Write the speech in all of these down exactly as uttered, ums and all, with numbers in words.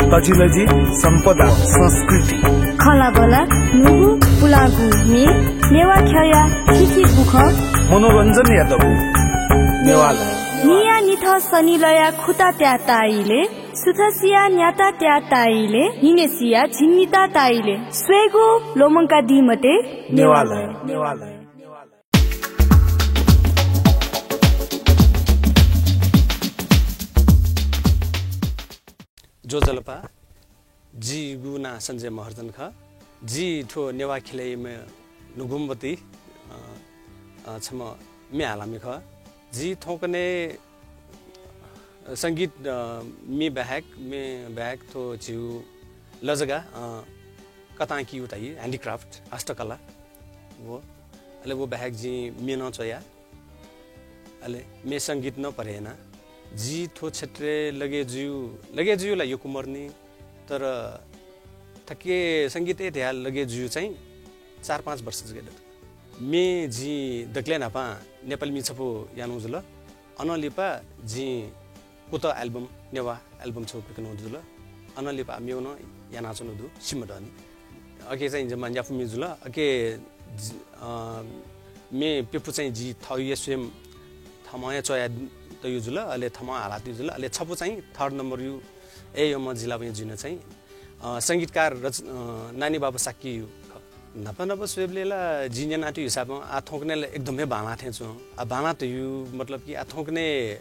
तजिलजि, सम्पदा, संस्कृति, खँल्हाबल्हा, न्हूगु पुलांगु म्ये, नेवाः ख्यःया थीथी बुखँ, मनोरञ्जनया दबू। नेवालय। निया निथं सनिलया खुता त्याः ताः इलय्, सुथसिया न्याता त्याः ताः इलय्, न्हिनय्सिया झिंनिता ताः इलय्, स्वयेगु ल्वःमंकादी मते। नेवालय। नेवालय। ज्वजलपा, जिगु नां सञ्जय महर्जन खः। जि थ्व नेवाः ख्यलय् म्ये न्हूगुम्ह वति, अ, अ, छम्ह म्ये हालामि खः। जि थौंकन्हय् संगीत, अ, म्ये बाहेक, म्ये बाहेक थ्व झीगु लजगाः, अ, कतां किउ धाइ, handicraft, हस्तकला, व। अले व बाहेक जिं म्ये नं च्वया। अले म्ये संगीत नं परे याना। जि थ्व क्षेत्रय् लगे जुयु, लगे जुयु ला यक्व मरु नि, तर थुकी संगीतय् धयाः लगे जुयु चाहिँ चार पाँच वर्ष जक दत। म्ये जिं दकलय् न्हापां नेपाली म्ये छपु यानागु जुल। अनं लिपा जिं कुतः album, नेवाः album छगू पिकयागु जुल। अनं लिपा मेगु नं यानाच्वनागु दु, सिमधनि। अके चाहिँ जम्मा न्यापु म्ये जुल। अके जि-, अ, म्ये प्यपु चाहिँ जि थःगु हे स्वयं थःम्हं हे च्वया तयु जुल, अले थःम्हं हाला तयु जुल, अले छपु चाहिँ third number यु, ए, यम्ह जिलाबैं जुइन चाहिँ, अ, संगीतकार रच-, अ, नानी बाबा शाक्य यु खः। न्हापा न्हापा स्वयेबलय् ला जिं न्यनातयु हिसाबं आ थौंकन्हय् ला एकदम हे बांलाः थें च्वं। आ बांलाः तयु मतलब कि आ थौंकन्हय्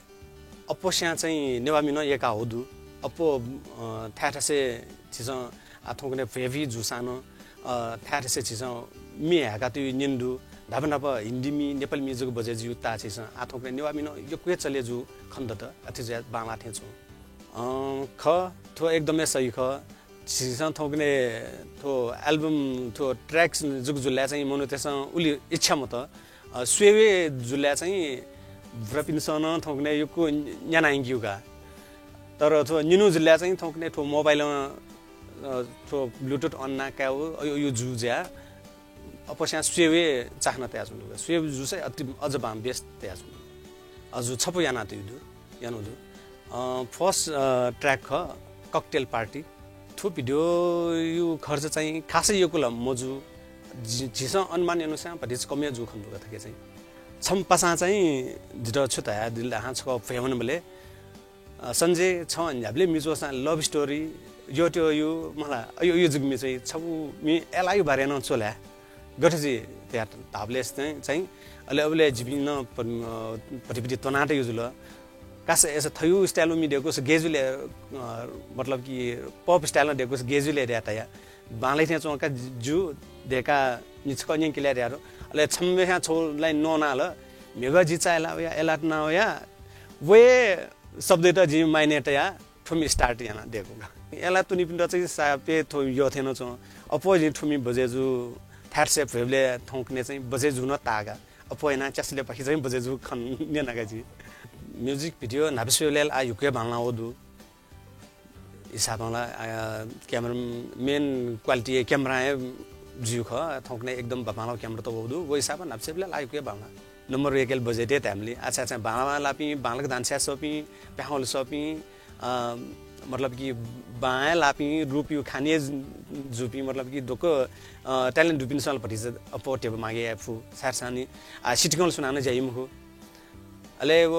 अप्वस्यां चाहिँ नेवाः म्ये नं यय्काः हःगु दु। अप्व, अ, थाय् थासय् झीसं आ थौंकन्हय् भ्वय् भ्वय् जूसां नं, अ, थाय् थासय् झीसं म्ये हाय्कातयु न्यने दु। न्हापा न्हापा हिन्दी म्ये, नेपाली म्ये जक बजय् जुयु ताः झीसं आ थौंकन्हय् नेवाः म्ये नं यक्व हे चले जूगु खने दत। अथे जुयाः बांलाः थें च्वं। अँ, खः, थ्व एकदमै सही खः। झीसं थौंकन्हय् थ्व album, थ्व tracks जक जुलय् चाहिँ मनूतय्सं उलि इच्छा मत। अ, स्वयेगु जुलय् चाहिँ बुरापिन्सं नं थौंकन्हय् यक्व न्याना यंकेगु का। तर थ्व निन्हु जुलय् चाहिँ थौंकन्हय् थ्व mobile-ं, अ, थ्व Bluetooth on याना कायेगु, अ, अयु जू जुयाः अप्वस्यां स्वयेगु चाहना तयाच्वंगु दु। स्वयेगु जूसा अति अझ बां best तयाच्वंगु दु। अझ छपु यानातयु दु, यानागु दु। अ, first, अ, track खः Cocktail Party। थ्व video-यु खर्च चाहिँ खासै यक्व ला मजू। झी-, झीसं अनुमान यानाः भतिचा कम हे जू खने दु का थुकी चाहिँ। छम्ह पासां चाहिँ जितः छु धयादिल धाःसा छकः भ्वय् वनेबलय्, अ, सञ्जय, छं न्ह्याबलें म्ये च्वःसां love story, यःत्यःयु, मला, अयु, अयु जक म्ये च्वइ, छपु म्ये एलायु बारे नं च्व ला। गथे जुइ धयाः धाःबलय् चाहिँ, चाहिँ, अले अबलय् जिपिं नं प-, अ, भतिभति त्वनातयु जुल। कासा अय्सा थयु style म्ये दय्‌कूसा गय् जुइ ले, अ, मतलब कि pop style नं दय्‌कूसा गय् जुइ ले धयाः धया। बांलाइ थें च्वं का जु धकाः नि छकः न्यंके ले धयाः। अले छम्हस्यां छगू line न्वनाः ल, म्हिगः जि चाःहिला वया, एला त्वना वया, व हे शब्दयात जिं मायने तयाः थ्व म्ये start याना दय्‌कू का। एला त्वनीपिन्त चाहिँ सापे थ्व यः थें नं च्वं। अप्वः जिं थ्व म्ये बजय् जू, थाय् थासय् भ्वय्‌बलय् थौंकन्हय् चाहिँ बजय् जू नं ताः का। अप्वः यानाः च्यासिलय् पाखे चाहिँ बजय् जू खने न्यना का जिं। Music video न्हापा स्वयेबलय् ला आ यक्व हे बांलाः वःगु दु। हिसाबं ला, अ, camera main quality हे camera हे जुइ खः। थौंकन्हय् एकदम बांलाःगु camera त वःगु दु। व हिसाबं न्हापा स्वयेबलय् ला आ यक्व हे बांलाः। Number एकय् ला बजय् हे धायेमाली। अच्छा, अच्छा, बांलाः लाःपिं, बांलाक dance याये सःपिं, प्याखं ल्हुये सःपिं, अ, मतलब कि बांलाःपिं, रूपयु खानि हे जु-, जूपिं, मतलब कि दक्व, अ, talent दुपिन्सं ला भतिचा अप्वः ध्यबा मागे याये फु, सारसां नि। आ, सितिकं ला सुनानं ज्या याइ मखु। अले व,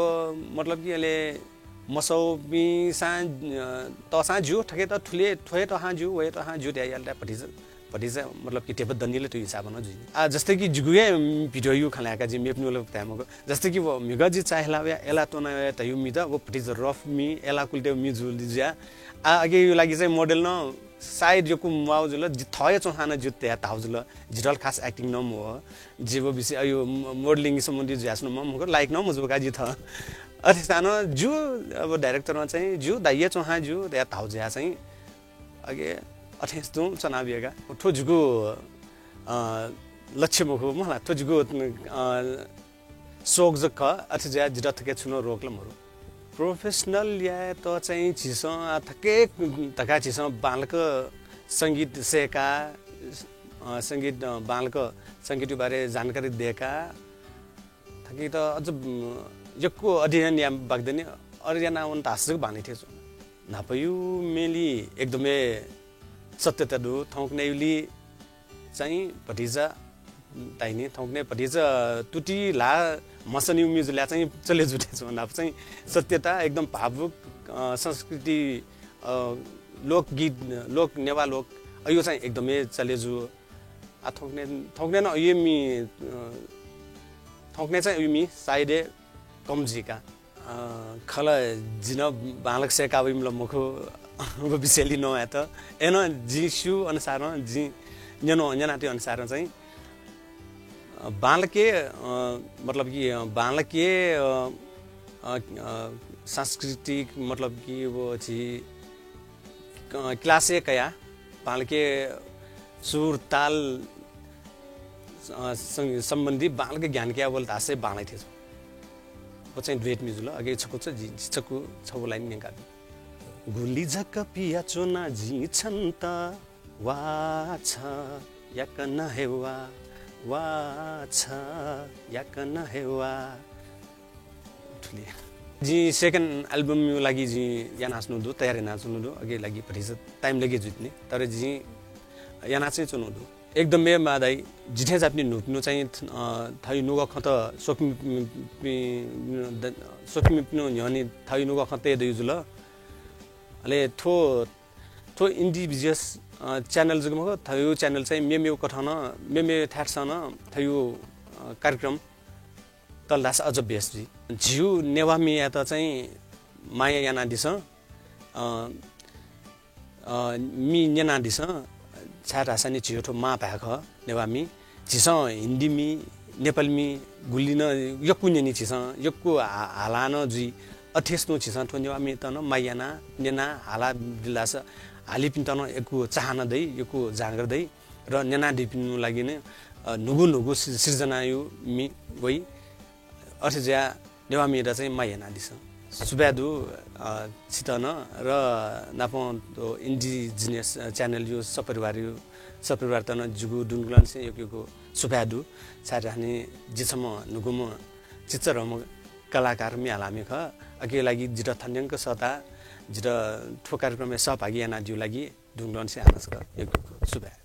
मतलब कि अले मसःपिन्सं, अ, तःसां ज्यू, थुकी त थुलि, थ्व हे तःसां ज्यू, व हे तःसां ज्यू धयाः याल त भतिचा, भतिचा, मतलब कि ध्यबा दनि ला थ्व हिसाबं नं जुइ। आ, जस्तै कि जिगु हे, उम्, video-यु खँ ल्हायेका जिं मेपिनिगु ला धाये मखु। जस्तै कि व म्हिगः जि चाःहिला वया, एला त्वना वया धयु म्ये त, व भतिचा rough म्ये, एला quality-यु म्ये जुल जुया। आ, अकियु लागि चाहिँ model नं सायद यक्व म्वाःगु जुल, जि थः हे च्वंसां नं ज्यू धयाः धाःगु जुल। जितः ला खास acting नं मवः। जि व विषय, अयु म-, modeling सम्बन्धी जुयाच्वना मखु, लायक नं मजू का जि थः। अथेसां नं ज्यू, अब director-ं चाहिँ ज्यू, दाइ हे च्वंसां ज्यू धयाः धाःगु जुया चाहिँ अगे अथें तुं च्वना बिया का। थ्व जिगु, अ, लक्ष्य मखु, मला, थ्व जिगु, अ, सोख जक खः, अथे जुयाः जितः थुकी छुं नं रोक ला मरु। Professional यायेत चाहिँ झीसं, आ, थुकी धकाः झीसं बांलाक संगीत सय्‌का, अ, संगीत, अ, बांलाक संगीतयु बारे जानकारी दय्‌का, थुकी त अझ, उम्, यक्व अध्ययन याये बाकि दनि, अले याना वन धाःसा जक बांलाइ थें च्वं। न्हापायु मेलि एकदमै सत्यता दु। थौंकन्हय्‌युलि चाहिँ भतिचा ताइने, थौंकन्हय् भतिचा तुति ल्हाः म्हसनिउ म्युजिक ल्या चाहिँ चले जुते छु। न्हापा चाहिँ सत्यता एकदम भावुक, अ, संस्कृति, अ, लोकगीत, लोक, नेवाः लोक, अयो चाहिँ एकदमै चले जु। आ, थौंकन्हय्, थौंकन्हय् नं अयो मि, अ, थौंकन्हय् चाहिँ अयो मि सायदे कम जुइका। अ, खला जिं बांलाक सय्‌का वइम्ह ला मखु, व विषयलि नं यात। अय्‌नं जिं स्यू अनुसारं, जिं न्यन, न्यनाति अनुसारं चाहिँ, अ, बांलाके, अ, मतलब कि, अ, बांलाके, अ, अ, अ, सांस्कृतिक मतलब कि व झी, अ, class-य् कया बांलाके सुर ताल, अ, सं-, सम्बन्धी बांलाके ज्ञान कया वल धाःसा बांलाइ थें छु। व चाहिँ duet म्युजिक जुल। अगे छकु छ, जि, जि छकु छगू line न्यंका। गुलि जक पिया च्वना जिं छन्त, वा छ, याकन हे वा, वा छ, याकन हे वा। थुलि। जिं second album-या लागि जिं याना च्वनु दु, तयार याना च्वनु दु, अगे लागि भतिचा time लगे जुइतिनि, तर जिं याना चाहिँ च्वनु दु। एकदम हे मादाइ, जिथें जापिनि न्हूपिनु चाहिँ, अ, थयु नुगः खँत स्वकिमि-, पि-, द-, स्वकिमिपिनु न्ह्यःने थयु नुगः खँत दयु जुल। अले थ्व, थ्व indigenous, अ, channel जक मखु, थयु channel चाहिँ मेमेउ कथं नं, मेमे थाय्‌सं नं थयु, अ, कार्यक्रम तल धाःसा अझ बेस जुइ। झिउ नेवाः मियात चाहिँ माया यानादिसँ, अ, अ, मि न्यनादिसँ, छाय्‌धाःसा नि झिउ थ्व मांभाय् खः, नेवाः मि। झिसं हिन्दी मि, नेपाली मि गुलि नं यक्व न्यनी झिसं, यक्व हा-, हाला नं जुइ। अथेस तुं झिसं थ्व नेवाः मियात नं माया याना, न्यना, हाला बिलास हालिपिन्त नं यक्व चाहना दइ, यक्व जाँगर दइ। र न्यनादीपिनु लागि नं, अ, न्हूगु न्हूगु सृ-, सृजनायु मि वइ। अथे जुया नेवाः मियात चाहिँ माया यानादिसँ। सुभाय् दु, अ, छित नं र नापं indigenous channel यु सपरिवार यु सपरिवारत नं जिगु दुनुगलंनिसें यक्व यक्व सुभाय् दु। छाय्‌धाःसा नि जि छम्ह न्हूगुम्ह चिच्चरम्ह कलाकार मि हालामि खः। अके लागि जितः थन्यंक सःता, जितः थ्व कार्यक्रमय् सहभागी यानादिउ लागि दुनुगलंनिसें हानं छकः यक्व यक्व सुभाय्।